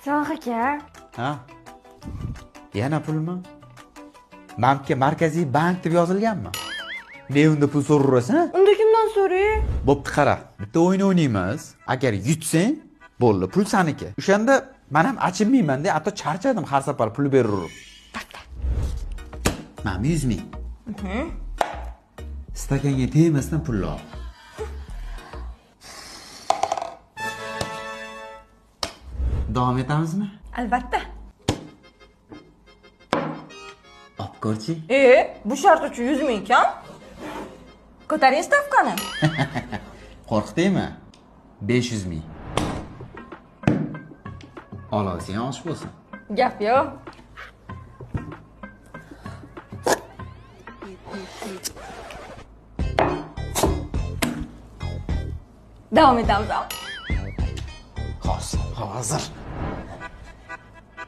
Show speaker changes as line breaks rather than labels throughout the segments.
Saloh aka.
Ha? Yana pulmi? Bankka Markaziy bank deb yozilganmi? Ne unda pul so'raverasan?
Unda kimdan so'ray?
Bo'pti, qara. Bitta o'yin o'ynaymiz. Agar yutsang, bo'ldi, pul saniki. O'shanda men ham achinmayman-da, hatto charchadim har safar pul beraverib. Mana 100 ming. Stakanga tegmasdan pulni ol. Davom etamizmi?
Albatta.
Olib ko'rchi.
Bu shart uchun 100 ming kam. Ko'taring stavkani.
Qo'rqdingmi? 500 ming. Ololsang osh bo'lsin.
Gap yo'q. Davom etamiz.
Hozir, hozir.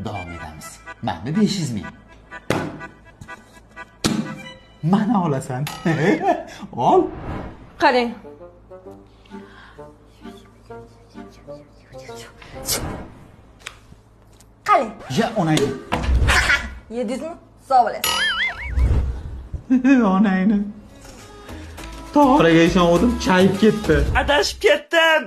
Davom etamiz. Mana 500 ming. Mana olasan. Ol.
Qarang. Qarang.
Ya onangni.
Yedingizmi? Sog' bo'lasiz.
Onangni. Tog'oraga ishongandim, chayib ketdi.
Adashib ketdim.